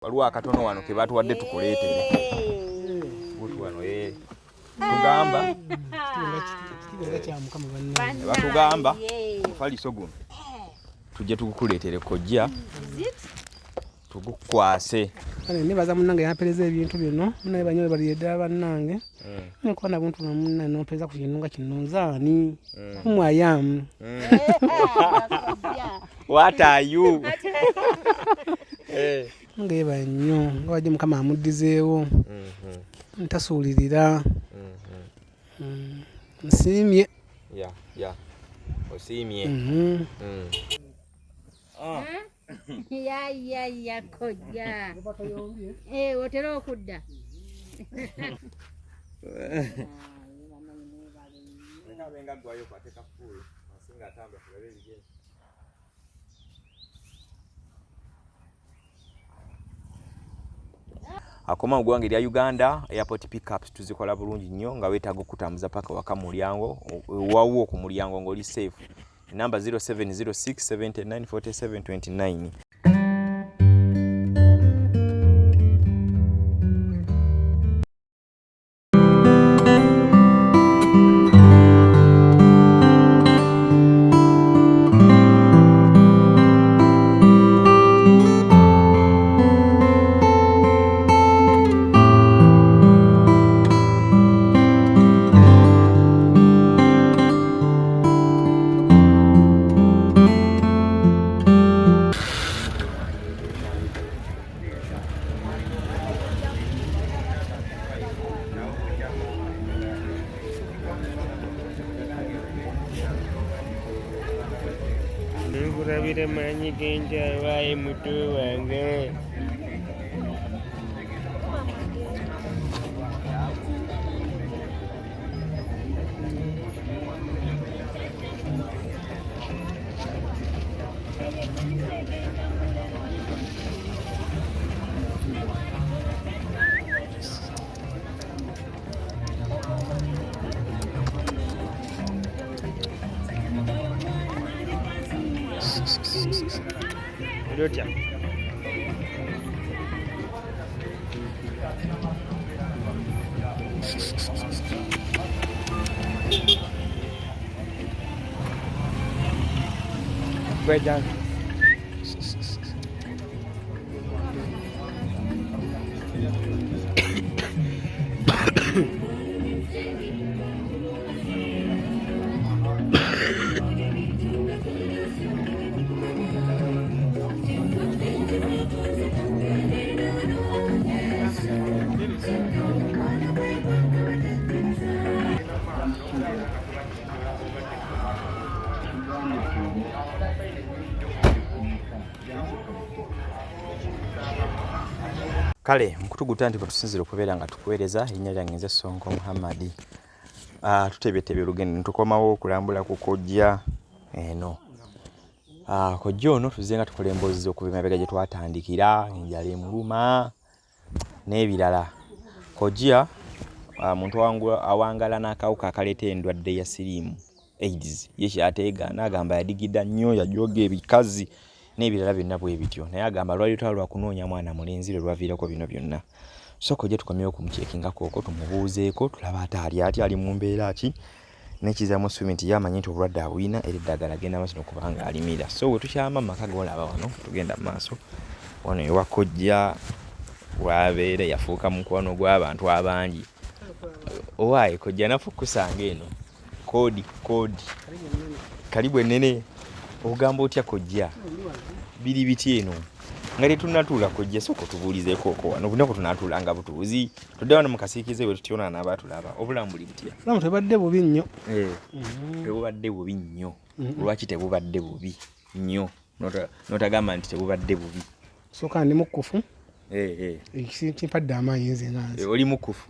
Waliwo akatono wano ke batuwadde tukuleetere. Wano eh. Tugamba batugamba omufaliso guno tujje tugukuleetere kojja tugukwase. Nebaza munnange yampereza ebintu bino, munange banyo baliye ddala bannange. Nekuba nabuntu na munna nompereza ku kintu nga kino nzaani. Whom I am. What are you? Nga yebale nnyo nga bajje Mukama amuddizeewo. Ntasuulirira. Nsiimye. Yeah, yeah. Osiimye. Ya ya ya kojja. Otera okudda. Akoma mu ggwanga erya Uganda, airport pickups tuzikola bulungi nnyo nga weetaaga okutambuza paka waka mu mulyango, wawo ku mulyango ng'oli safe. Namba 0706 79 47 29. Nkurabira maanyi g'enjawayi muto wange. Oli otya? Gwe jangu. Kale mukutu gutandika tusinzira okubeera nga tukuweereza. Erinnya lyange nze Sonko Muhammad. Tutebetebye olugendo ne tukomawo okulambula ku kojja eno. Kojja ono tuzze nga tukola emboozi z'okuva emabega gye twatandikira, enjala emuluma n'ebirala. Kojja muntu awangala n'akawuka akaleeta endwadde ya siriimu AIDS, ye kyateegaana agamba yadigida nnyo, yajooga ebikazi n'ebirala byonna bwe bityo, naye agamba lwali lutalo lwa kunoonya mwana mulenzi lwe lwaviirako bino byonna. So kojja tukomyewo okumukyekingako okwo tumubuuzeeko tulabe ate ali atya, ali mu mbeera ki, n'ekizaamu essuubi nti ye amanyi nti obulwadde abulina era eddagala agenda maaso n'okuba nga alimira. So we tukyama mu maka g'olaba wano tugenda mu maaso wano ewa kojja w'abeera, yafuuka mukwano gw'abantu abangi. Owaaye kojja naffe okukusanga eno koodi koodi kalibu ennene, ogamba otya kojja biri biti eno nga tetunnatuula? Kojja sooka otubuulizeeko okwo wano, obunaku tunaatuula nga butuuzi tudde wano mu kasiikize bwe tutyona n'abaatulaba. Obulamu buli butya? Obulamu tebubadde bubi nnyo. Tebubadde bubi nnyo. Lwaki tebubadde bubi nnyo? N'otagamba nti tebubadde bubi. Sooka ndi mukkufu. Kimpadde amaanyi nze nga nze. Oli mukkufu.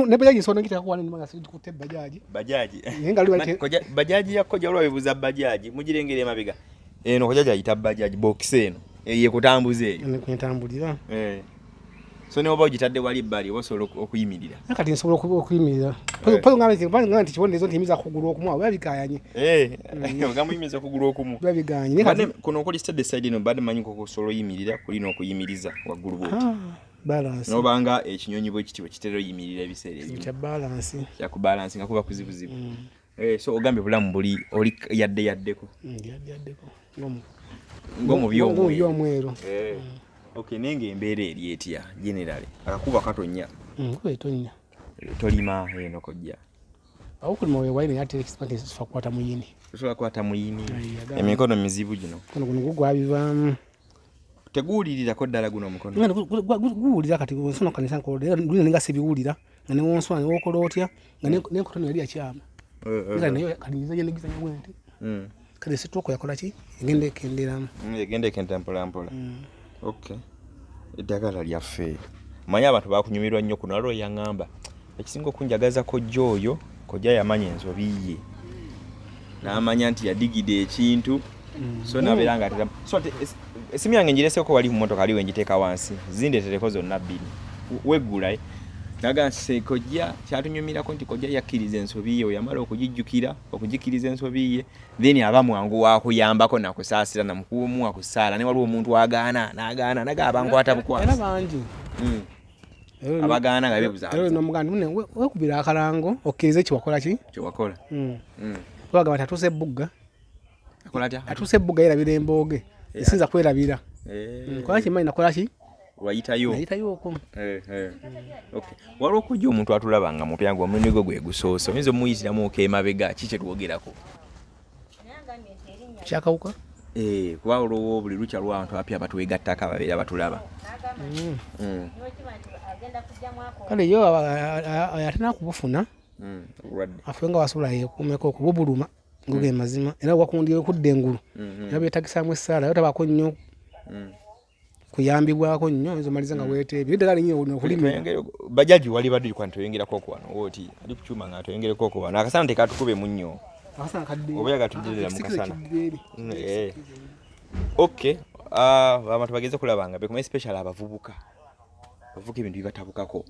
Ne bajaji nsobola ngiteekako wano nga sikutte bajaji. Bajaji. Naye nga luli Bajaji ya kojja olwa bibuuza bajaji mugirengera emabega. Eno kojja gy'ayita bajaji box eno. Ye kutambuza eyo. Kwentambulira. So ne oba ogitadde wali ebbali oba osobola okuyimirira? Kati nsobola okuyimirira. Nga nti kibonerezo nti yimiza kugulu okumu awo biba bigayanye. Eh, ogamba oyimiza okugulu okumu. Biba biganye. Kuno okuli steady side eno mbadde manyi kokusobola oyimirira kuli n'okuyimiriza waggulu bwoti. Ah, balance. Nobanga ekinyonyi bwe kiti bwe kitera oyimirira ebiseera ebimu. Kya balance. Kya kubalansi nga kuba kuzibuzibu. Eh, so ogambye bulamu buli oli yadde yaddeko. Yadde yaddeko. Ng'omubi omweru. Eh. Okay, naye ng'embeera eri etya generally? Akakuba katonnya. Nkuba etonnya. Tolima eno kojja. Awo kulima weewali naye ate ekisiba nti sobola kukwata muyini. Tosobola kukwata muyini. Emikono mizibu gino. Guno guno gwo gwabivaamu. Teguwulirirako ddala guno omukono? Guwulira kati nsona kanisa nkola luli nga sibiwulira nga ne wonsona ne wokola otya nga n'enkoto yali yakyama. Nga nayo kati nyiza gye negizanya bwe nti. Kati situuko yakola ki? Egenda ekenderamu. Egenda ekendera mpola mpola. Okay. Eddagala lyaffe. Manyi abantu bakunyumirwa nnyo kuno waliwo yaŋŋamba ekisinga okunjagaza kojja oyo, kojja yamanya ensobi ye. N'amanya nti yadigida ekintu. So nabeera nga atera. So essimu yange ngireseeko wali ku mmotoka ali we ngiteeka wansi. Zindeetereko zonna bbiri. Weggula. Naga nti kojja kyatunyumirako nti kojja yakkiriza ensobi ye, yamala okugijjukira, okugikkiriza ensobi ye, then aba mwangu wa kuyambako nakusaasira namukuumuwa ku ssaala. Ne waliwo omuntu agaana n'agaana naga abankwata bukwasi. Era bangi. Abagaana nga beebuza. Era n'omuganda munne weekubira akalango okkirize kye wakola ki? Kye wakola. Bagamba nti atuuse ebbugga. Akola atya? Atuuse ebbugga yerabira embooge. Esinza kwerabira. Kola kimanyi nakola ki? Wayitayo. Nayitayo okwo. Okay. Waliwo okujja omuntu atulaba nga mupya nga omulundi gwe gwe gusoose, oyinza omuyitiramu ok'emabega ki kye twogerako? Kyakawuka? Kuba olwowo buli lukya lw'abantu abapya batwegattako ababeera batulaba. Kale yo atena kubufuna Obulwadde. afe nga wasobola yeekuumeko okububuluma ngo ge mazima era wakundi okudda engulu era byetagisaamu essaala yo tabaako nnyo kuyambibwako nnyo oyinza omaliza nga weeteebye eddagala linnya okulimira. Bajaji wali badde kwa ntoyongerako okwo wano wooti ali ku kyuma nga atoyongereko okwo wano akasana tekatukube mu nnyo. Akasana kadde. Oba yagatuddirira mu kasana. Okay. Abantu bageze kulaba nga bekuma especially abavubuka. Abavubuka ebintu bibatabukako.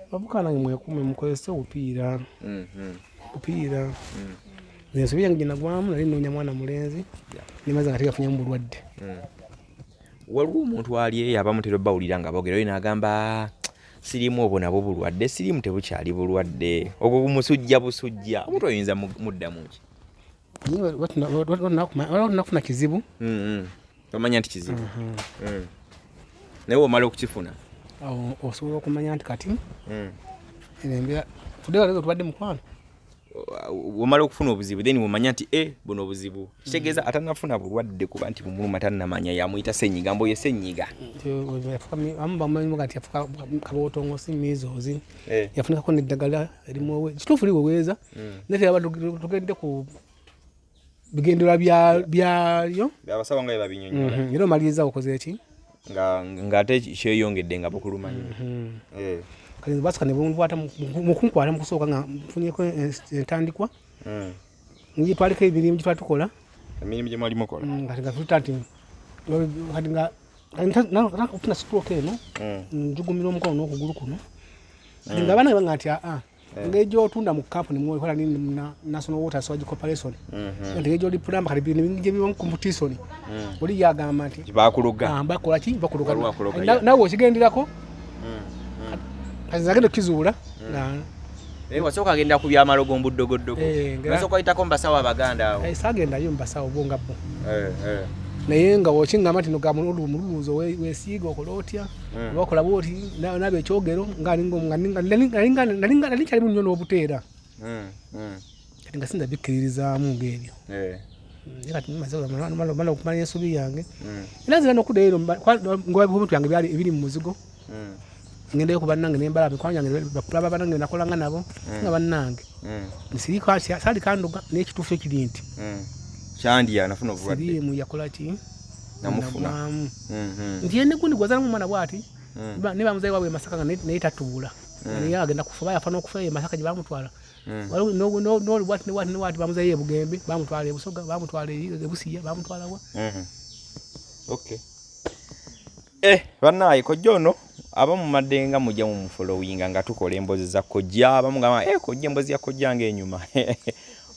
Abavubuka nange mwekuume mukozese obupiira. Obupiira. Nze ensobi yange gye nagwamu nali nnoonya mwana mulenzi nemaze nga tegafunyamu bulwadde. Waliwo omuntu ali eyo abamutera obbawulira nga boogera oyo n'agamba siriimu obwo nabwo bulwadde, siriimu tebukyali bulwadde, ogwo musujja busujja. Omuntu oyinza muddamu ki? Tunakufuna kizibu. Tomanya nti kizibu. Naye womala okukifuna osobola okumanya nti kati embeera tudde waleero tubadde mukwano. Womala okufuna obuzibu then womanya nti buno obuzibu kitegeeza atannafuna bulwadde kuba nti bumuluma tannamanya yamuyita ssenyiga mbu ye ssenyiga. Abamu bamumanyi nti yafuka kabootongo si measles. Yafunikako n'eddagala erimuwewe kituufu liweweeza naye teyaba tugende ku bigendererwa byayo. Abasawo nga bye babinyonnyola. Era omaliriza okoze eki? Ng'ate kyeyongedde nga bukuluma nnyo. Kati nze basooka ne bunkwata mu kunkwata mu kusooka nga nfunyeko entandikwa ngitwaliko emirimu gye twali tukola. Emirimu gye mwali mukola. Kati nga tuta nti kati nga okufuna stroke eno njugumira omukono n'okugulu kuno kati nga abaana banga nti aa engeri gy'otunda mu kampuni mwokola ni National Water Sewerage Corporation nti engeri gy'oli plumber kati bino bingi gye bibamu competition oli yagamba nti Bakuloga. Bakola ki? Bakuloga. Waliwo akuloga, yeah. Naawe okigenderako kati nze agenda okukizuula nga Wasooka agenda ku byamalogo mbuddogoddogo. Eh, Wasooka oyitako mu basawo abaganda awo. Saagendayo mu basawo bo nga bo naye nga wokiŋŋamba nti noga mululuuzo weesiiga okola otya oba okola bwoti naaba ekyogero nali nkyalimu nnyo n'obuteera kati nga sinza bikkiririzaamu ng'ebyo. Naye kati maze mala okumanya ensobi yange era nzira n'okuddayo ero nga ebintu byange byali ebiri mu muzigo ngendayo ku bannange nembala mikwano gyange bakulaba bannange nakolanga nabo nga bannange saali kandoga naye ekituufu ekiri nti Kyandya nafuna obulwadde. Siriimu yakola ki? Namufuna. Nagwamu nti ye negundi gwazalamu omwana bwati ne bamuzayi waabwe e Masaka nga naye tatuula naye agenda kufa oba yafa n'okufa e Masaka gye bamutwala. Waliwo n'oli bwati ne bwati ne bwati bamuzayo e Bugembe bamutwala e Busoga bamutwala e Busiya bamutwala wa. Okay. Bannaaye kojja ono Abamu madde nga mujja mumufollowinga nga tukola emboozi za kojja, abamu nga kojja emboozi ya kojja ng'enyuma,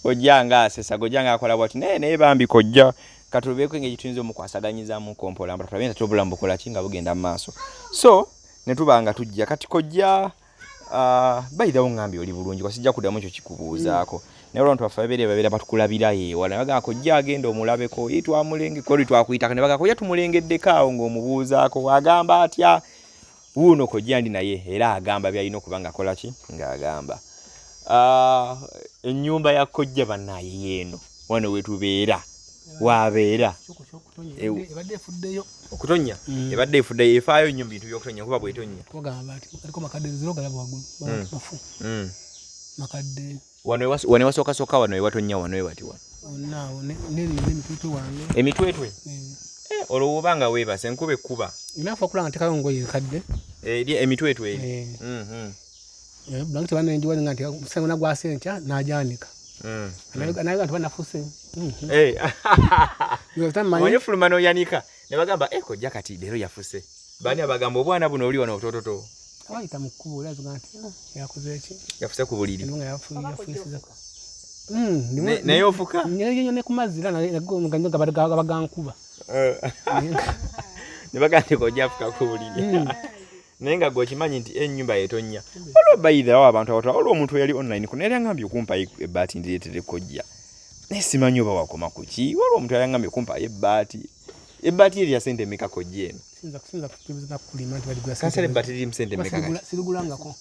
kojja nga asesa, kojja nga akola bwati, naye bambi kojja katubeeko engeri tuyinza omukwasaganyizaamu kompola mpola, tulabe nti obulamu bukola ki nga bugenda mu maaso. So ne tuba nga tujja kati kojja, by the way ngambye oli bulungi, kwa sijja kuddamu ekyo kikubuuzaako, naye olwo abantu baffe babeera batukulabira ewala, ne bagamba kojja agenda omulabeko, ye twamulenge koli twakuyitako, ne bagamba kojja tumulengeddeko awo ng'omubuuzaako agamba atya. Wuuno kojja ndi naye era agamba by'alina okuba ng'akola ki ng'agamba. Ennyumba ya kojja bannaaye yeeno, wano we tubeera, waabeera. Ebadde efuddeyo. Okutonnya? Ebadde efuddeyo, efaayo nnyo mu bintu by'okutonnya kuba bw'etonnya. Kubagamba nti aliko makadde zero galaba waggulu, mafu. Makadde. Wano ewasooka wano ewatonnya wano ewati wano. Wonna awo n'emitwetwe wange. Emitwetwe? Olwo oba nga weebase enkuba ekkuba. Naafa okulaba nga ntekayo ngoye enkadde. Eri emitwetwe eri. Bulangiti banenjiwa nga nti omusango nagwasa enkya n'agyanika. Naye nti banafuse. Omanyi ofuluma n'oyanika ne bagamba kojja kati leero yafuse. Baani abagamba obwana buno oli wano obutototo? Abayita mu kkubo era azoga nti yakoze ki? Yafuse ku buliri. Nga yafuisizako. Naye ofuka? Naye ne ku mazzi era nga bagankuba. Ne bagamba nti kojja afuka ku buliri. Naye nga gwe okimanyi nti ennyumba yetonnya. Olwo bayithawo abantu abatwala, olwo omuntu eyali online kuno yali angambye okumpayo ebbaati ndireetere kojja. Naye simanyi oba wakoma ku ki. Waliwo omuntu yali angambye okumpayo ebbaati. Ebbaati eri ya ssente mmeka kojja eno? Sinza kutuuza kulima nti baligula ssente. Kansala ebbaati liri mu ssente mmeka kati? Sirigulangako.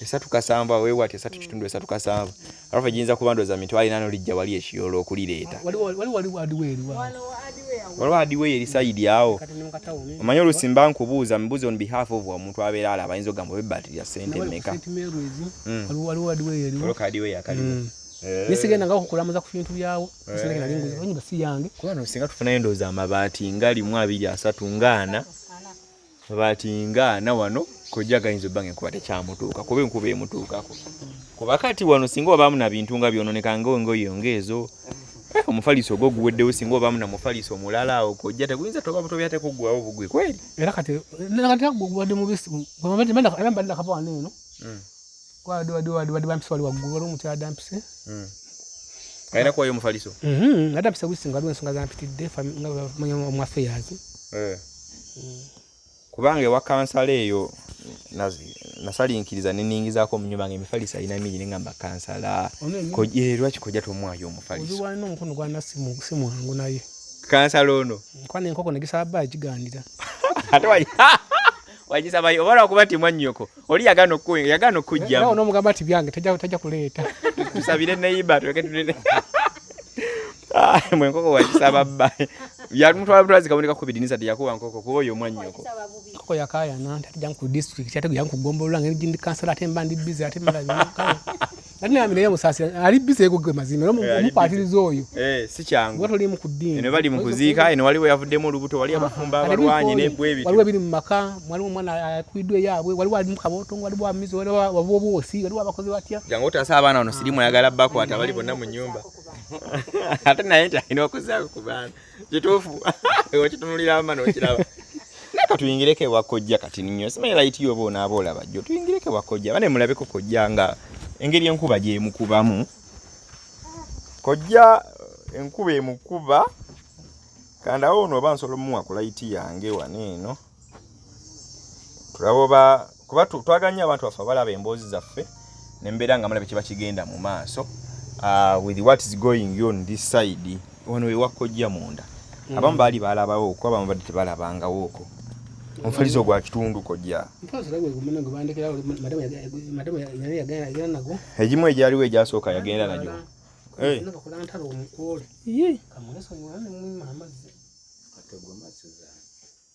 3.7 awo weewati 3.5 3.7. Alafu giyinza kuba ndowooza 400,000 lijja wali ekiyolo okulireeta. Waliwo adiwe eri wano. Waliwo adiwe eri sayidi awo. Omanyi oluusi mba nkubuuza, mbuuza on behalf of omuntu abeera alaba ayinza okugamba oba ebbaati lya ssente mmeka. Waliwo adiwe eri. Waliwo kadiwe akaliwo. Nisigenda nga okukulamuza ku bintu byawo. Nisigenda nali nguza, nyumba si yange. Kuba no singa tufunayo ndowooza amabaati nga 1 2 3 nga 4. Amabaati nga 4 wano kojja gayinza obba ng'enkuba tekyamutuuka kuba enkuba emutuukako. Kuba kati wano singa obaamu na bintu nga byononeka ng'engoye ng'ezo. Omufaliso ogwo guweddewo singa obaamu na mufaliso omulala awo kojja teguyinza toba butobi ate kuggwawo bugwi kweri. Era kati gubadde mubisi, era mbadde nakava wano eno. Wadde bampise wali waggulu, waliwo omukyala adampise. Alina kuwayo omufaliso? Adampise wisi nga waliwo ensonga zampitidde, nga bamanyi omu affairs. Kubanga ewa kansala eyo nasalinkiriza ne nningizaako mu nnyumba ng'emifaliso alina mingi ne ngamba kansala, lwaki kojja tomuwaayo omufaliso? Ozibu alina omukono gw'alina si mwangu naye. Kansala ono? Nkwana enkoko ne gisaba bba agigandira. Ate wagisabayo oba lwakuba nti mwannyoko oli yagaana okuggyamu. Era onoomugamba nti byange tajja kuleeta. Tusabire neighbor tuleke tulete. Mwe enkoko wagisaba bba. Yamutwala butwazi kaboneka ku bidinisa teyakuwa nkoko kuba oyo mwannyoko. Nkoko yakaayana nti ate jangu ku district ate jangu ku ggombolola ngeri ndi kansala ate mba ndi busy ate mmala bino kale. Ate naye naye musaasira ali busy ego gwe mazima era omukwatiriza oyo. Si kyangu. Gwe toli mu kuddiini. Eno bali mu kuziika, eno waliwo yavuddemu olubuto, wali abafumbo abalwanye n'ebbwa ebityo. Waliwo ebiri mu maka, waliwo omwana akuiddwa eyaabwe, waliwo ali mu kabootongo, waliwo amizi, waliwo abobwosi, waliwo abakozi batya. Jangu otaasa abaana wano sirimu ayagala bakwata bali bonna mu nnyumba. Ate naye nti alina okuzaako ku baana. Kituufu. Okitunulira ama n'okiraba. Naye katuyingireko ewa kojja kati nnyo. Simanyi layiti yo oba onaaba olaba jjo. Tuyingireko ewa kojja. Bane mulabeko kojja nga engeri enkuba gy'emukubamu. Kojja enkuba emukuba. Kandawo ono oba nsobola omuwa ku layiti yange wano eno. Tulaba oba kuba twagala nnyo abantu baffe abalaba emboozi zaffe ne mbeera nga mulaba kiba kigenda mu maaso. With what is going on this side. Wano ewa kojja munda. Abamu baali balabawo okwo, abamu badde tebalabangawo okwo. Omufaliso gwa kitundu kojja. Egimu egyaliwo egyasooka yagenda nagyo.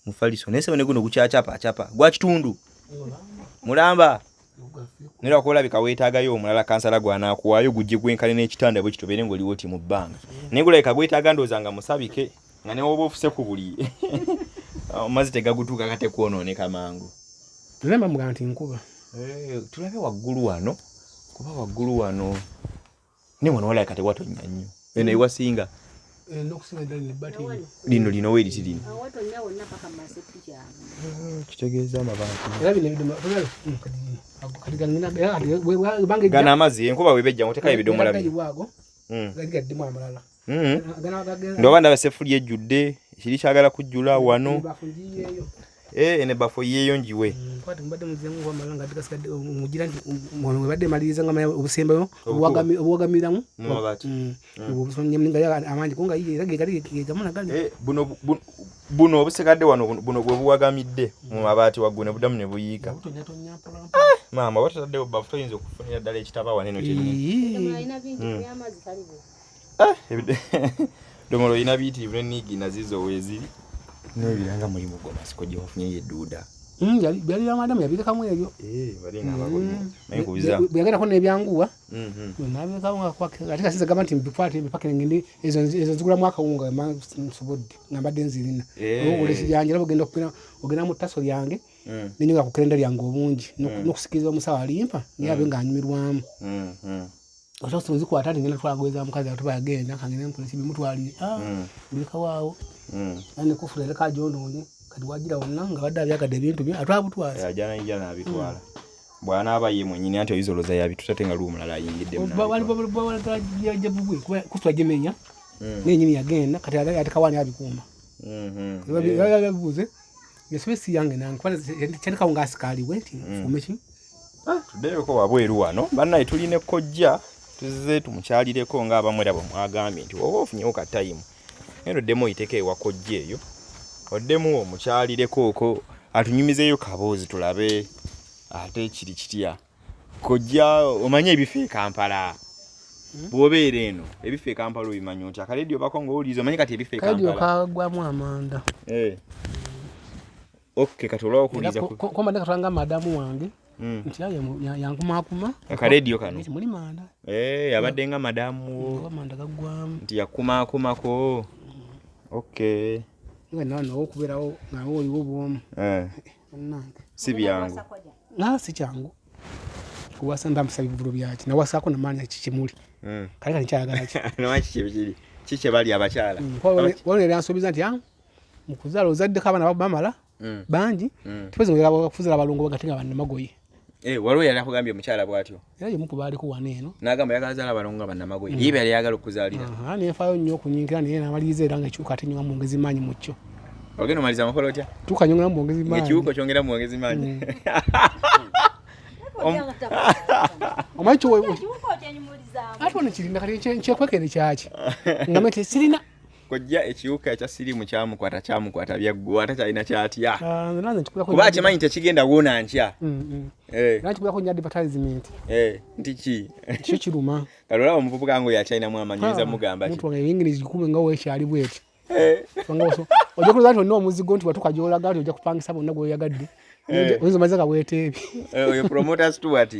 Mufaliso naye sebo ne guno gukyakyapa gwa kitundu. Mulamba. Nera okulabika weetaagayo omulala kansala gw'anaakuwaayo gujje gwenkane n'ekitanda bwe kitobeere ng'oliwo oti mu bbanga. Naye gulabika gwetaaga ndowooza nga musabike nga ne woba ofuse ku buli amazzi tegagutuuka kate kwonooneka mangu. Nze mba nti nkuba. Tulabe waggulu wano kuba waggulu wano ne wano walabika tewatonnya nnyo. Eno ewasinga. Lino lino weeriti lino. Kitegeeza amabaati. Gano amazzi enkuba webejja ng'oteekayo ebidomola bino. Ndoba ndaba sefuli ejjudde kiri kyagala kujjula wano. Eno ebbafu oyiyeeyo ngiwe. Mbadde muzeemu wamala nga gasigadde mugira nti ono webadde maliriza nga obusembayo obuwagamiramu amangi kubanga era gegali gegamu nagali. Buno obusigadde wano buno bwe buwagamidde mu mabaati waggulu ne buddamu ne buyiika. Maama oba totaddewo bbafu toyinza okufunira ddala ekitaba wano eno kyennyini. Domolo olina biyitirivu ne niigi nazizo weeziri. N'ebiranga mulimu gwa masiko gye wafunyeyo edduuda. Byali bya madamu yabirekamu ebyo. Bwe yagendako n'ebyanguwa nabirekamu ate kasinza gamba nti mbikwate mbipakire ngende ezo nzigulamu akawunga nsobodde nga mbadde nzirina. Ogula ekijanjalo ogenda ogenda mu ttaso lyange nenyonga ku kalenda lyange obungi n'okusikiriza omusawo alimpa naye abe ng'anyumirwamu. Osobola nzikwata nti ngenda twagweza mukazi ate bagenda kangende nkole kibimutwalire mbirekawo awo nekufula ereka agyonoonye kati wagira wonna nga badde abyagadde ebintu bye atwabutwaza. Ajja n'abitwala. Bw'anaaba ye mwennyini anti oyinza olowooza yabituta ate nga lwo omulala ayingiddemu. Kufula gimenya naye nnyini yagenda kati atekawo ani abikuuma. Bibuuze ensobi si yange nange kuba kyandikawo ng'asikaaliwe nti nfuume ki. Tuddeyoko wabweru wano bannaye tulina ekkojja tuzze tumukyalireko ng'abamu era bwe mwagambye nti oba ofunyewo ka tayimu genda oddemu oyiteko ewa kojja eyo oddemu omukyalireko okwo atunyumizeeyo kaboozi tulabe ate kiri kitya. Kojja omanye ebifo e Kampala bw'obeera eno ebifo e Kampala obimanyi otya? Akaleediyo bako ng'owuliriza omanyi kati ebifo e Kampala. Kagwamu amanda. Okay, kati olwa okuwuliriza komba katwanga madamu wange nti yankumakuma akaleediyo kano muli manda. Abadde nga madamu wo amanda gaggwamu nti yakumakumako. Okay. Nga nawe nawe okubeerawo nga oliwo bwomu. Si byangu. Si kyangu. Kuwasa mba bivulo byaki nawasaako namaanyi kikimuli. Kale kati nkyayagala ki. Namanyi kiki kiki kye bali abakyala. Waliwo yali ansuubiza nti mu kuzaala ozaddeko abaana bamala bangi tupezi kuzaala abalongo gate nga bannamagoye. Waliwo yali akugambye omukyala bw'atyo. Era y'omu ku baaliko wano eno. N'agamba yagala zaala abalongo nga bannamagoye. Ye yali ayagala okuzaalira. Nenfaayo nnyo okunyinkira naye n'amaliriza era nga ekiwuka ate nyonga mwongezi maanyi mu kyo. Ogenda omaliza amakolo otya? Tuuka nyongera mwongezi maanyi. Ekiwuka okyongera mwongezi maanyi. Omanyi ate ono kirinda kati nkyekwekere kyaki? Ngambe nti sirina. Kojja ekiwuka ekya siriimu kyamukwata kyamukwata byaggwa ate kyalina kyatya. Kuba akimanyi tekigenda wona nkya. Era nkikulako nnyo advertisement. Nti ki? Kyo kiruma. Kale olaba omuvubuka ng'oyo akyalinamu amanyi oyinza mugamba ki? Omuntu wange eyingini gikube nga weekyali bweti. Ojja kulowooza nti olina omuzigo nti watuuka gy'olaga nti ojja kupangisa bonna gw'oyagadde. Oyinza omaze nga weeteebye. Oyo promoter Stuart.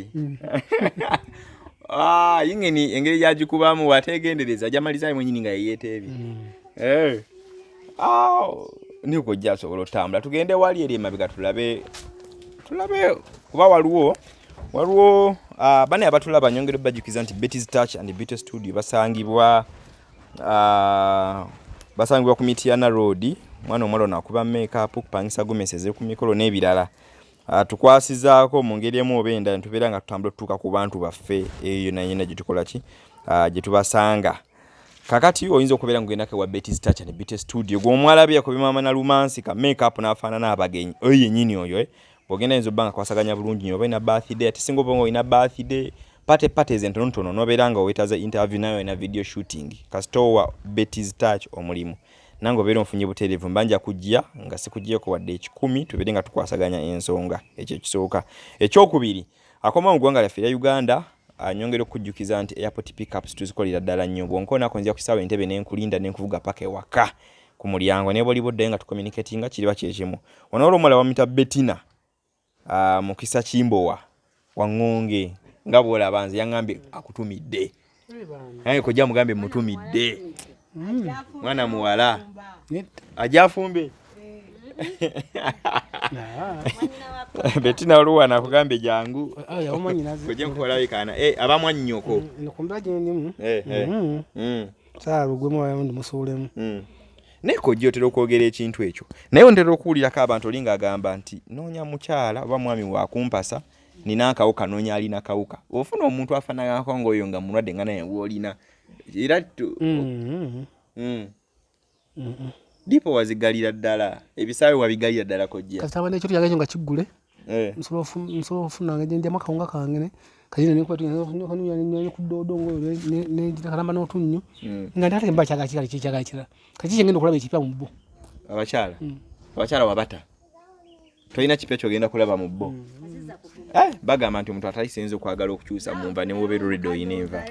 Yingini engeri gy'agikubamu bw'ateegendereza ajja maliza mwennyini nga yeyeeteebye. Ni kojja asobola otambula tugende wali eri emabega tulabe kuba waliwo bane abatulaba nyongera bajjukiza nti Betty's Touch and Beauty Studio basangibwa ku Mityana Road. Mwana omuwala ono akuba makeup, kupangisa gomesi ez'oku mikolo n'ebirala. Tukwasizaako mu ngeri emu oba endala tubeera nga tutambula tutuuka ku bantu baffe eyo yonna yonna gye tukola ki gye tubasanga. Kakati oyinza okubeera ng'ogendako ewa Betty's Touch and Beauty Studio gw'omwalabye yakubye maama na lumansi ka makeup n'afaanana abagenyi oyo yennyini oyo bw'ogenda oyinza obba nga akwasaganya bulungi nnyo oba olina birthday ate singa oba ng'olina birthday party parties entonotono n'obeera nga weetaaza interview naye olina video shooting kasita owa Betty's Touch omulimu nange obeera onfunye butereevu mba nja kujja nga sikugyeko wadde 10 tubeere nga tukwasaganya ensonga. Ekyo ekisooka. Ekyokubiri akoma mu ggwanga lyaffe erya Uganda anyongera okujjukiza nti airport pickups tuzikolera ddala nnyo. Bw'onkoonako nzija ku ssaawa entebe n'enkulinda n'enkuvuga paka ewaka ku mulyango ne bw'oliba oddayo nga tucommunicatinga kiriba kye kimu. Wano waliwo omuwala bamuyita Bettina Mukisa Kimbowa Waŋŋonge nga bw'olaba nze yaŋŋambye akutumidde. Naye kojja mugambe mutumidde. Mwana muwala ajja afumbe. Bettina waliwo wano akugambye jangu. Kojja nkukolabikaana abamwannyoko. Saala lugwemu abamu ndimusuulemu. Naye kojja otera okwogera ekintu ekyo, naye ntera okuwulirako abantu oli ng'agamba nti noonya mukyala oba mwami wakumpasa nina akawuka, noonya alina kawuka. Ofuna omuntu afaananako ng'oyo nga mulwadde nga naye woolina era Dipo wazigalira ddala, ebisaawe wabigalira ddala kojja. Kasita aba n'ekyoto kyange ekyo nga kiggule, nsobola ofuna nga ndyamu akawunga kange kati nenkuba ku ddoodo ng'oyo nekalamba n'otunnyo nga nti ate mba kyagala kikale kyekyagala kirala. Kati ki kyengenda okulaba ekipya mu bo? Abakyala? Abakyala wabata. Tolina kipya kyogenda kulaba mu bo. Bagamba nti omuntu atalisinza okwagala okukyusa mu nva ne wobeera olwedde olina enva.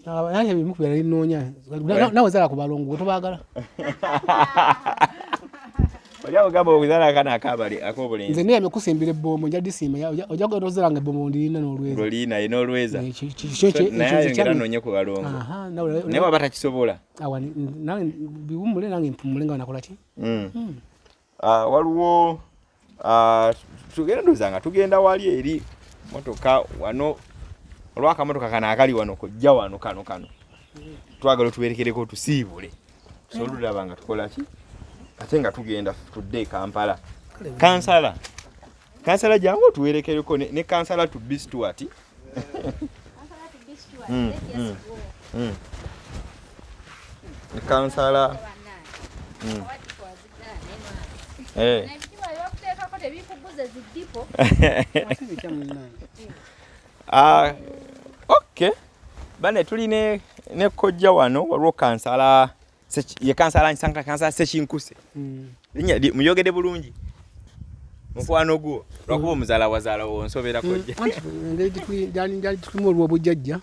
Naye ebimu ku byali nnoonya. Naawe zaala ku balongo tobaagala. Oli awo gamba okuzaala akaana ak'obulenzi. Nze neyamye okusimbira ebbombo, nja disimba, ojja kugenda ozaala nga ebbombo ndirina n'olweza. Lolina ye n'olweza. Naye ayongera anoonye ku balongo. Naye waba takisobola. Awa, nange biwummule, nange mpumule nga nakola ki? Waliwo tugenda ndowooza nga tugenda wali eri motoka wano, olw'akamotoka kano akali wano kojja wano kano kano. Twagala otuberekereko tusiibule. So olulaba nga tukola ki? Ate nga tugenda tudde e Kampala. Kansala. Kansala jangu otuwerekereko ne kansala to be Stuart. Kansala. Okay. Bane tuli ne kojja wano waliwo kansala ye kansala nsanka kansala Ssekinkuse. Linnya muyogedde bulungi. Mukwano gwo lwakuba omuzaala wazaala wo nsobera kojja. Anti engeri gyali tulimu olw'obujjajja.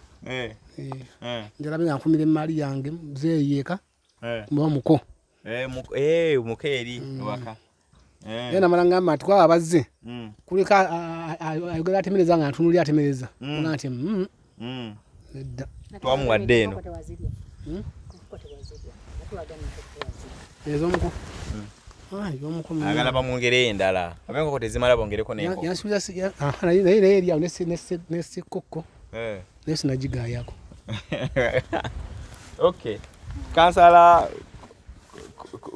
Njalabe nga nkumira emmaali yange muzeeyi eka muba muko. Muko eri ewaka. Naye namala ngamba nti kwaba abazze kuliko ayogera atemereza nga ntunulira atemereza. Nga nti nedda. Twamuwadde eno. Ez'omuko. Ez'omuko mu- Agala bamwongere endala. Ab'enkoko tezimala bongereko n'enkoko. Yansuubiza naye naye eri awo ne ssekkokko. Naye sinagigaayako. Okay. Kansala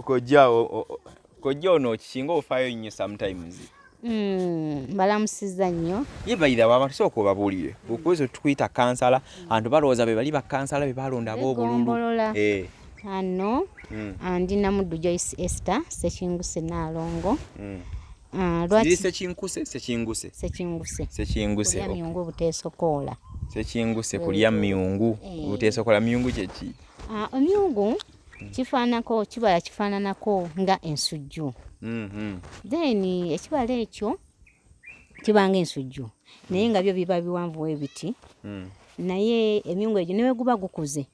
kojja kojja ono kisinga ofaayo nnyo sometimes. Mbalamusizza nnyo. Ye bayira abantu sooka obabuulire. Okuweza tukuyita kansala, abantu balowooza be bali bakansala be balonda ab'obululu. Eggombolola. Ano ndi Namuddu Joyce Esther Ssekinguse Nnaalongo. Lwaki Ziri Ssekinkuse, Ssekinguse? Ssekinguse. Ssekinguse, Kulya okay. myungu obuteesokoola. Ssekinguse kulya myungu obuteesokola. Myungu kye ki? Emyungu kifaananako, kibala kifaananako nga ensujju. Then ekibala ekyo kiba nga ensujju naye nga byo biba biwanvu bwe biti. Naye emyungu egyo ne bwe guba gukuze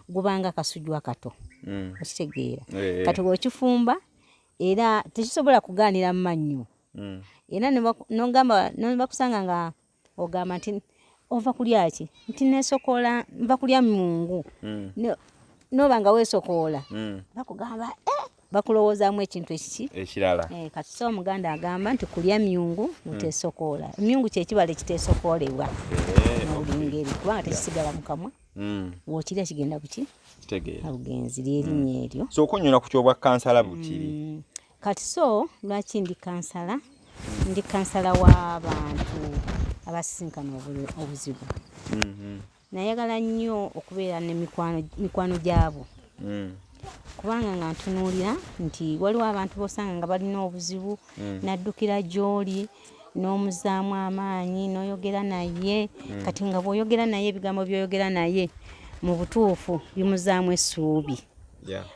guba nga akasujju akato. Okitegeera? Kati bw'okifumba era tekisobola kugaanira mu mannyo. Era n'ogamba ne bakusanga nga ogamba nti ova kulya ki? Nti neesokoola, nva kulya myungu. N'oba nga weesokoola bakugamba bakulowoozaamu ekintu ekiki? Ekirala. Kati so Omuganda agamba nti kulya myungu muteesokoola. Emyungu kye kibala ekiteesokoolebwa mu buli ngeri kubanga tekisigala mu kamwa. Bw'okirya kigenda buki? Kitegeera. Bugenzi ly'erinnya eryo. So okunnyonnyola ku ky'obwa kansala bukiri. Kati so lwaki ndi kansala? Ndi kansala w'abantu abasisinkana obuzibu. Nayagala nnyo okubeera ne mikwano gyabo. Kubanga nga ntunuulira nti waliwo abantu b'osanga nga balina obuzibu, n'addukira gy'oli n'omuzzaamu amaanyi n'oyogera naye. Kati nga bw'oyogera naye ebigambo by'oyogera naye mu butuufu bimuzzaamu essuubi.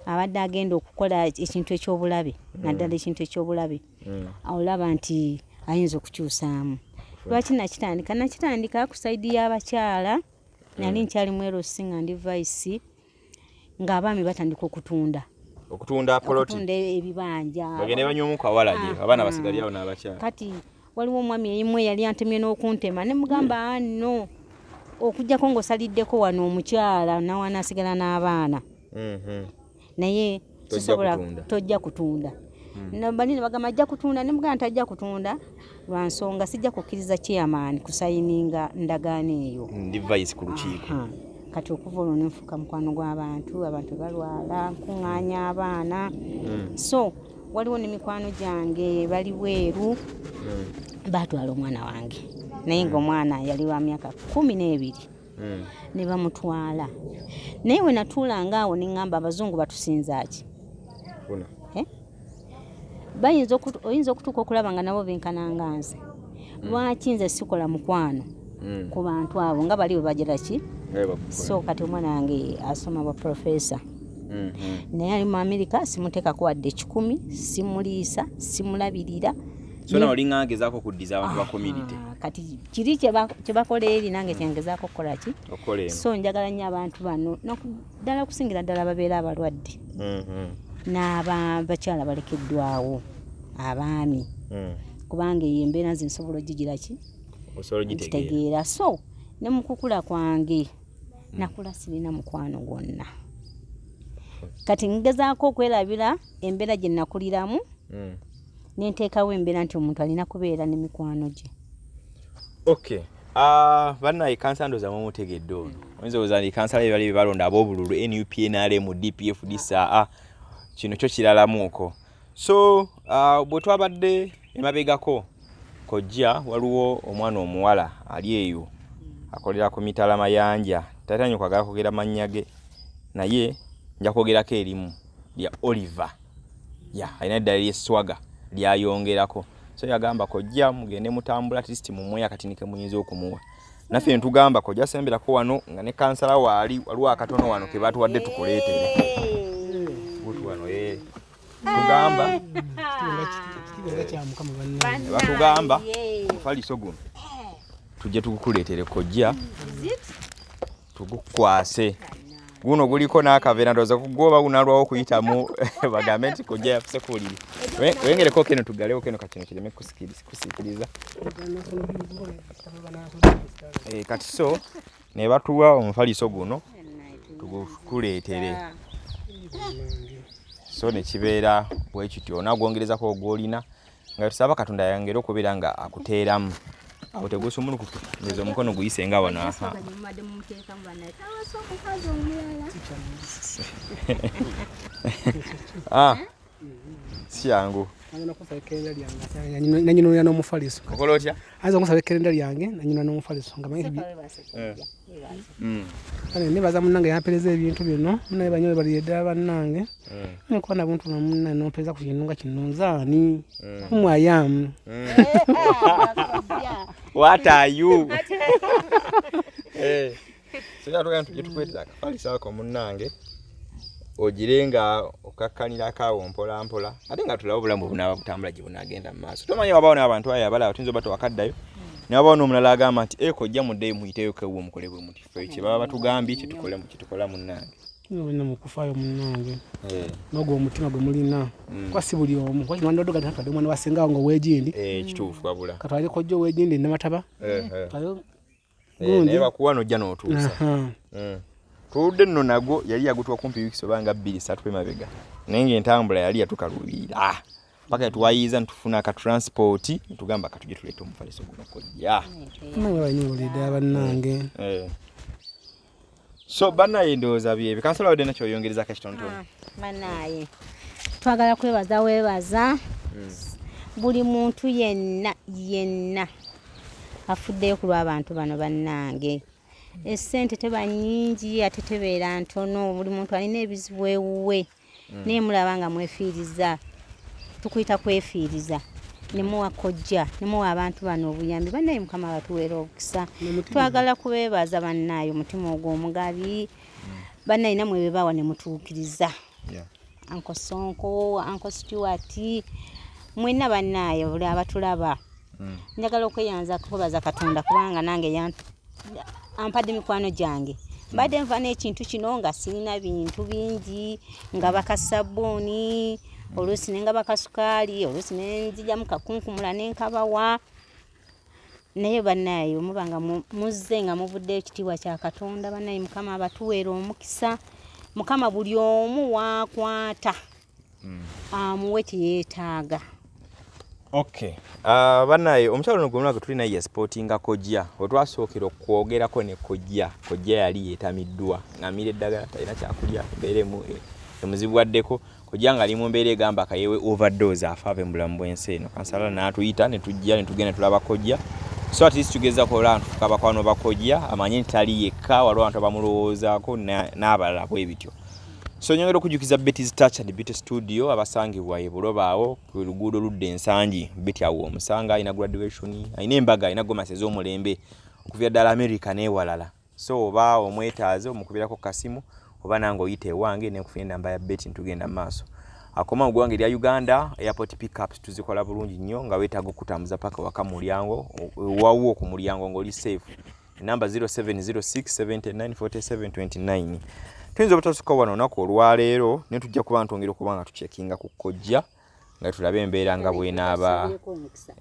Abadde agenda okukola ekintu eky'obulabe, naddala ekintu eky'obulabe. Olaba nti ayinza okukyusaamu. Lwaki nakitandika? Nakitandika ku side y'abakyala. Nali nkyali mu LC nga ndi vice, ng'abaami batandika okutunda. Okutunda poloti. Okutunda ebibanja. Bagende banywa kawalagi, abaana basigalire awo n'abakyala. Kati waliwo omwami eyimu eyali antemye n'okuntema ne mugamba nno okuggyako ng'osaliddeko wano omukyala nawana asigala n'abaana. Naye Tojja sisobola kutunda. Tojja kutunda. Bali ne bagamba ajja kutunda, ne mugamba nti ajja kutunda lwa nsonga sijja kukkiriza chairman kusayininga ndagaano eyo. Ndi vice ku lukiiko. Kati okuva olwo nenfuuka mukwano gw'abantu, abantu balwala, nkuŋŋaanya abaana. So waliwo ne mikwano gyange bali bweru, baatwala omwana wange, naye ng'omwana yali wa myaka 12 ne bamutwala. Naye we natuulanga awo ne ŋŋamba, abazungu batusinza ki? Eh? Bayinza oyinza okutuuka okulaba nga nabo benkananga nze. Lwaki nze sikola mukwano ku bantu abo nga bali bwe bagira ki? So kati omwana wange asoma bwa profesa, naye ali mu Amerika, simuteekako wadde 100, simuliisa, simulabirira. So nawe olinga agezaako okuddiza abantu ba community. Ah, kati kiri kye bakola eri, nange kyengezaako okukola ki? Okukola eno. So njagala nnyo abantu bano, ddala okusingira ddala babeera abalwadde n'abakyala balekeddwawo abaami, kubanga eyo embeera nze nsobola ogigira ki? Osobola ogitegeera. Nkitegeera. So ne mu kukula kwange, nakula sirina mukwano gwonna. Kati ngezaako okwerabira embeera gye nakuliramu, nenteekawo embeera nti omuntu alina kubeera ne mikwano gye. Okay. Bannaye, kansala ndowooza mumutegedde ono. Oyinza olowooza nti kansala be bali be balonda ab'obululu, NUP, NRM, DPF, DSA, kino kyo kiralamuuko. So bwe twabadde emabegako kojja, waliwo omwana omuwala ali eyo akolera ku mitala Mayanja, tatanye kwagala kwogera mannya ge, naye nja kwogerako erimu lya Oliver. Ya alina eddala ly'esswaga lyayongerako. So yagamba, kojja mugende mutambula, at least mumuwe akatini ke muyinza okumuwa. Naffe ntugamba, kojja semberako wano nga ne kansala waali, waliwo akatono wano ke batuwadde tukuleetere. Gutu wano, eh. Tugamba Kitiibwa kya Mukama, bannange. Batugamba omufaliso guno tujje tugukuleetere kojja, tugukwase. Guno guliko n'akaveera, ndowooza gwoba gunalwawo okuyitamu bagambe nti kojja yafuse ku buliri. Wengereko keno, tugalewo keno kakino kireme kusiikiriza. Eh, kati so ne batuwa omufaliso guno tugukuleetere, so ne kibeera bwe kityo, onaagwongerezako ogwolina, nga tusaba Katonda yayongere okubeera nga akuteeramu awo tegusumulukuke. Ndowooza omukono guyise nga wano, aha. Mubadde mumuteekamu, bannaye, tawasa omukazi omulala. Ah, si yangu. Agenda kusaba ekkerenda lyange nanyinulira n'omufaliso. Okola otya? Ayinza okusaba ekkerenda lyange nanyinula n'omufaliso nga manyi Kale nebaza munnange yampereza ebintu bino. Munnaye banyo balire ddala, bannange. Naye kuba nabuntu munnaye nompereza ku kintu nga kino, nzaani umwayamu. What are you? Eh, singa tugenda tujje tukwetera akafaliso ako munnange, ogire nga okakkanirako awo mpola mpola, ate nga tulabe obulamu bwe bunaaba butambula gye bunaagenda mu maaso. Tomanyi wabaawo n'abantu ayo abalaba, tuyinza oba tewakaddayo, ne wabaawo n'omulala agamba nti eko ojja muddeyo muyiteyo kewuwo mukole bwe muti. Ffe kye baba batugambye kyetukole, kyetukola munnange. Bonna mukufaayo munnange, n'ogwo omutima gwe mulina, kuba si buli omu, kuba kino wandibadde ogamba tatwadde omwana wa ssenga wange ow'egindi. Eh, kituufu wabula. Katwale kojja ow'egindi Namataba. Twale Eh, naye bakuwa n'ojja n'otuusa. Tuludde nno nagwo, yali yagutuwa kumpi wiiki oba nga 2 3 emabega, naye ng'entambula yali yatukaluubirira paka yatuwayiza nitufuna aka transport, netugamba katujje tuleete omufaliso guno kojja. Munange banyo balire ddala, bannange. Eh. So bannaye, ndowooza byebyo. Kansala wadde nakyoyongerezako ekitonotono? Bannaaye, twagala kwebaza, weebaza buli muntu yenna yenna afuddeyo ku lw'abantu bano. Bannange, essente teba nnyingi ate tebeera ntono, buli muntu alina ebizibu ewuwe, naye mulaba nga mwefiiriza, tukuyita kwefiiriza, ne muwa kojja, ne muwa abantu bano obuyambi. Bannaye, Mukama abatuweera obukisa. Twagala kubeebaza bannaaye omutima ogwo omugabi. Bannaye, nammwe be bawa ne mutuukiriza. Uncle Sonko, Uncle Stewart, mwenna bannaaye buli abatulaba, njagala okweyanza kwebaza Katonda kubanga nange ampadde mikwano gyange. Mbadde nva n'ekintu kino nga sirina bintu bingi, nga bakasabbuuni oluusi nenga bakasukaali, oluusi nenzigyamu kakunkumula nenkabawa. Naye bannaaye, muba nga muzze nga muvuddeyo, ekitiibwa kya Katonda. Bannaaye, Mukama abatuweera omukisa. Mukama buli omu waakwata amuwe kye yeetaaga. Okay. Banaye omukyalo ono gwemulaga tuli naye yasipootinga kojja wetwasookera okwogerako ne kojja kojja yali yetamiddwa ng'amira eddagala talina kyakulya embeera emuzibuwaddeko kojja ng'ali mu mbeera egamba kayewe overdose afa ave mu bulamu bw'ensi eno kansala n'atuyita ne tujja ne tugenda tulaba kojja so at least tugezako olaba ntufuka bakwano ba kojja amanye nti tali yekka waliwo abantu abamulowoozaako n'abalala bwe bityo. So nyongera okujukiza Betty's Touch and Beauty Studio abasangibwa e Buloba awo ku luguudo ludda Ensangi. Betty awo omusanga alina graduation, alina embaga, alina gomasi ez'omulembe okuvira ddala America n'ewalala. So oba omwetaaze omukubirako kasimu oba nange oyita ewange ne nkufuna enamba ya Betty ntugenda mu maaso. Akoma mu ggwanga erya Uganda, airport pickups tuzikola bulungi nnyo nga weetaaga okutambuza paka waka mu mulyango, ewawwo ku mulyango ng'oli safe. Enamba 0706794729. Tuyinza obutasukka wano olunaku olwaleero naye tujja kuba ntwongera okuba nga tucekinga ku kojja nga tulabe embeera nga bwenaaba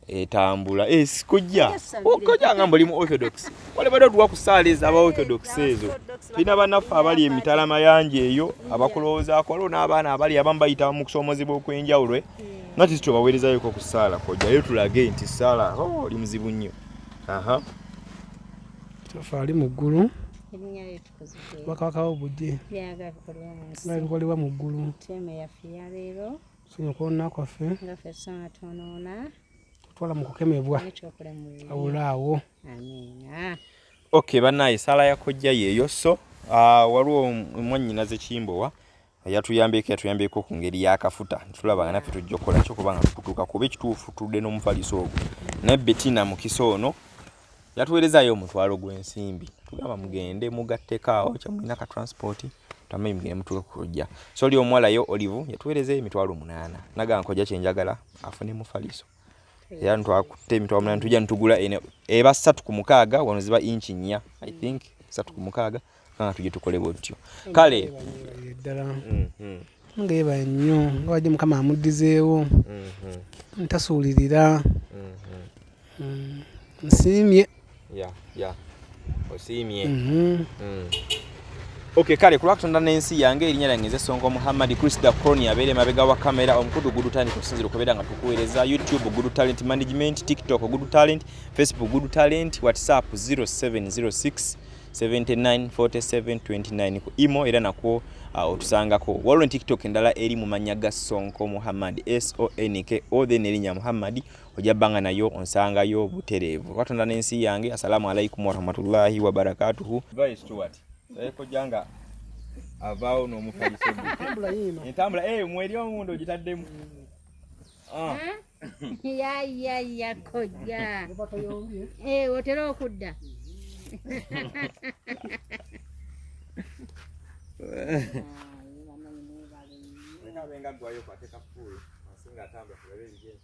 etambula. Eh, kojja kojja nga muli mu orthodox wale badde otuwa ku ssaala ezo aba orthodox ezo tulina bannaffe abali emitala mayanja eyo abakulowoozaako waliwo n'abaana abali abamu bayita mu kusoomozebwa okw'enjawulo nga tisi tubaweerezayoko ku ssaala kojja leero tulage nti ssaala oh, oli muzibu nnyo. Aha. Kitaffe ali mu ggulu, obwakabaka bwo bujje, nga bikolebwa mu ggulu. Tusonyiwe okwonoona kwaffe, totwala mu kukemebwa, wabula awo. Okay, bannaaye saala ya kojja yeeyo. So waliwo mwannyinaze Kimbowa yatuyambyeko yatuyambyeko ku ngeri y'akafuta tulaba nga naffe tujja okukola ki okuba nga tukutuuka kuba ekituufu tudde n'omufaliso ogwo naye Bettina Mukisa ono yatuweerezaayo omutwalo gw'ensimbi tugamba mugende mugatteko awo kyamulina ka transport tamayi mugende mutuuke ku kojja so oli omuwala yo Olive yatuweerezayo emitwalo 8 nagamba kojja kye njagala afune mufaliso era ntwakutte emitwalo 8 tujja ntugula eno eba 3 ku 6 wano ziba inchi 4 I think 3 ku 6 nga tujje tukole bwe tutyo kale ddala nga yeebale nnyo nga wajja Mukama amuddizeewo ntasuulirira. Nsiimye. Ya osiimye. Okay, kale ku lwa Katonda n'ensi yange erinnya lyange nze Sonko Muhammad Chris the Crony abeera emabega wa kamera omukutu Good Talent okusinziira okubeera nga tukuweereza YouTube Good Talent Management, TikTok Good Talent, Facebook Good Talent, WhatsApp 0706 79 47 29 ku imo era nakwo otusangako. Waliwo ne TikTok endala eri mu mannya ga Sonko Muhammad SONK o then erinnya Muhammad ojja bbanga nayo onsangayo butereevu. Katonda n'ensi yange, assalamu alaikum warahmatullahi wabarakatuhu. Vice Stewart kojja nga avaawo n'omufaliso gwe entambula eh mweri omundo ogitaddemu. Ah. Yayaya kojja, eh, otera okudda. Leka abe nga aggwayo kwate kafuulu asinga atambula tulabe ebigere.